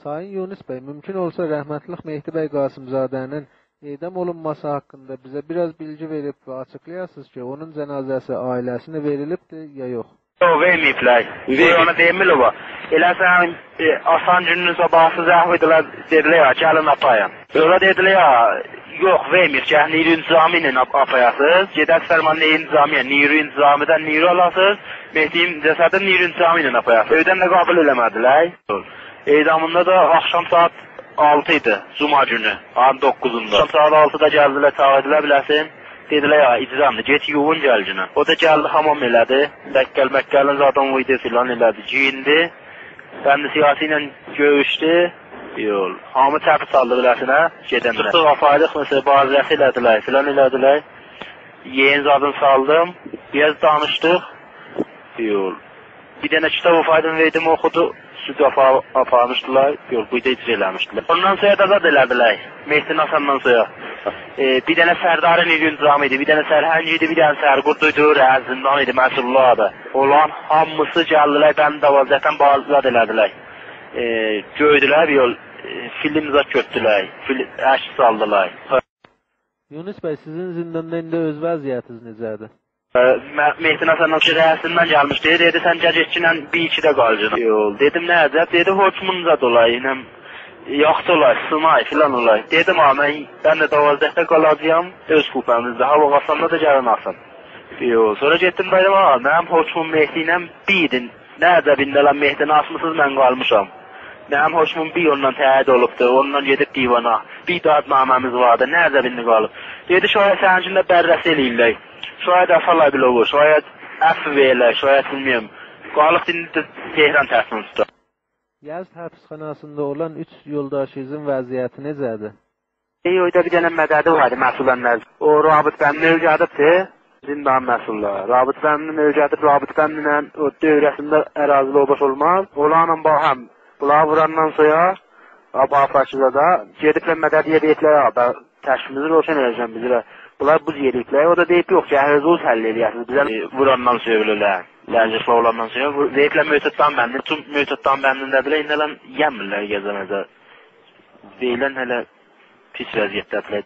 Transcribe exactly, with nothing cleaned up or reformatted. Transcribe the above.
سایین یونس بی، مومکون اولسا رحمتلیک مهدی بی قاسم‌زاده‌نین اعدام اولونماسی حاقیندا بیزه بیر آز بیلگی وئریب و آچیقلایاسینیز کی، اونون جنازه‌سی عائله‌سینه وئریلیبدیر یا یوخ؟ یوخ، وئرمه‌ییبلر. وئرمه‌ییب. بوی اونا دئمیرلر او. ائله سن، ائ، آسان گونونون صاباحیسی زنگ ووردولار، دئدیلر: «یا، گلین آپارین.» سونرا دئدیلر: «یا، یوخ، وئرمه‌ییب، گرک نیروی انتظامی ایله آپ-، آپاراسینیز. گئده‌سیز فرمانده انتظامی‌یه، نیروی انتظامی‌دن نیرو آلاسینیز، مهدی‌نین جسدینی نیروی انتظامی ایله آپاراسینیز.» ائودن ده قبول ائله‌مه‌دیلر. اعدامیندا دا آخشام ساعات آلتی ایدی، جمعه گونو، آیین دوققوزوندا. آخشام ساعات آلتیدا گلدیلر، چاغیردیلار بیله‌سین. دئدیلر: «یا، اجرامدیر، گئت یووون گل گونو.» او دا گلدی، حمام ائله‌دی. دقل مقلین زادین ووردو، فلان ائله‌دی، گئییندی. بند سیاسی ایله گؤروشدو. یول. هامی چپی سالدی بیله‌سینه، گئدنده. چیخدیق، آپاردیق، مثلا، بازرسی ائله‌دیلر، فلان ائله‌دیلر. یئیین زادین سالدیم، بیر آز دانیشدیق. یول. بیر دنه کیتاب اوفایدیم وئردیم، اوخودو. سود آپار-، آپارمیشدیلار. یول، بورادا اجرا ائله‌میشدیلر. اوندان سونرا دا زاد ائله‌دیلر. مهدی‌نین آساندان سونرا. ائ، بیر دنه سردار نیروی انتظامی ایدی، بیر دنه سرهنگ ایدی، بیر دنه سرگرد ایدی، رئیس زندان ایدی، مسئوللار دا. اولارین هامیسی گلدیلر، بند دوازده‌دن بازدید ائله‌دیلر. ائ، گؤردولر، یول، ائ، فیلم زاد گؤتوردولر، فیل-، عکس سالدیلار. یونس بی، سیزین زنداندا ایندی اؤز وضعیتینیز نئجه‌دیر؟ ائ، مه-، مهدی‌نین آساندان کی، رئیسیندن گلمیشدی. دئدی: «سن گل، گئت، گینن بیر ایکی ده قال، جناب.» یول. دئدیم: «نه عجب؟» دئدی: «حکمون زاد اولار، اینم یاخشی اولار، سینای، فلان اولار.» دئدیم: «آ، من، من ده دوازده‌ده قالاجاغام، اؤز کوپه‌میزده. هاوا قاساندا دا گلین آسین.» یول. سونرا گئتدیم، دئدیم: «آ، منیم حکموم مهدی ایله بیر ایدی. نه عجب ایندی، الان مهدینی آسمیسینیز، من قالمیشام؟ منیم حکموم بیر اوندان تأیید اولوبدو، اوندان گئدیب دیوانا. بیر دادنامه‌میز واردی، نه عجب ایندی قالیب؟» دئدی: «شاید سنینکینی ده بررسی ائله‌ییرلر. شاید آسالار بیلووو، شاید عفو وئریرلر، شاید بیلمیرم. قالیب ایندی ده تهران تصمیم توتار.» یزد حبسخاناسیندا اولان اوچ یولداشینیزین وضعیتی نئجه‌دیر؟ ائ، اوردا بیر دنه مددی واردی، مسئولان نزد. او رابط بندی اؤیره‌دیبدی، زندان مسئوللاری. رابط بندی اؤیره‌دیب، رابط بندینن او دؤوره‌سینده اراضی‌لی اوباش اولماز. اولارلا باهم، بونلاری ووراندان سونرا، آپاریبلار کی زادا، گئدیبلر مددی‌یه دئییبلر: «یا، به-، چشمینیزی روشن ائله‌یه‌جم بیزه.» بونلار بوز یئدیبلر. او دا دئییب: «یوخ، گرک اؤزونوز حل ائله‌یه‌سینیز.» بیزه، ائ، ووراندان سونرا بئله، لجیقلی اولاندان سونرا وور-، دئییبلر: «معتاد دام بندی.» بوتون معتاد دام بندینده بیله‌لر، ایندی الان یئمیرلر گزمه‌ده. دئییلن هله پیس وضعیتده‌دیرلر.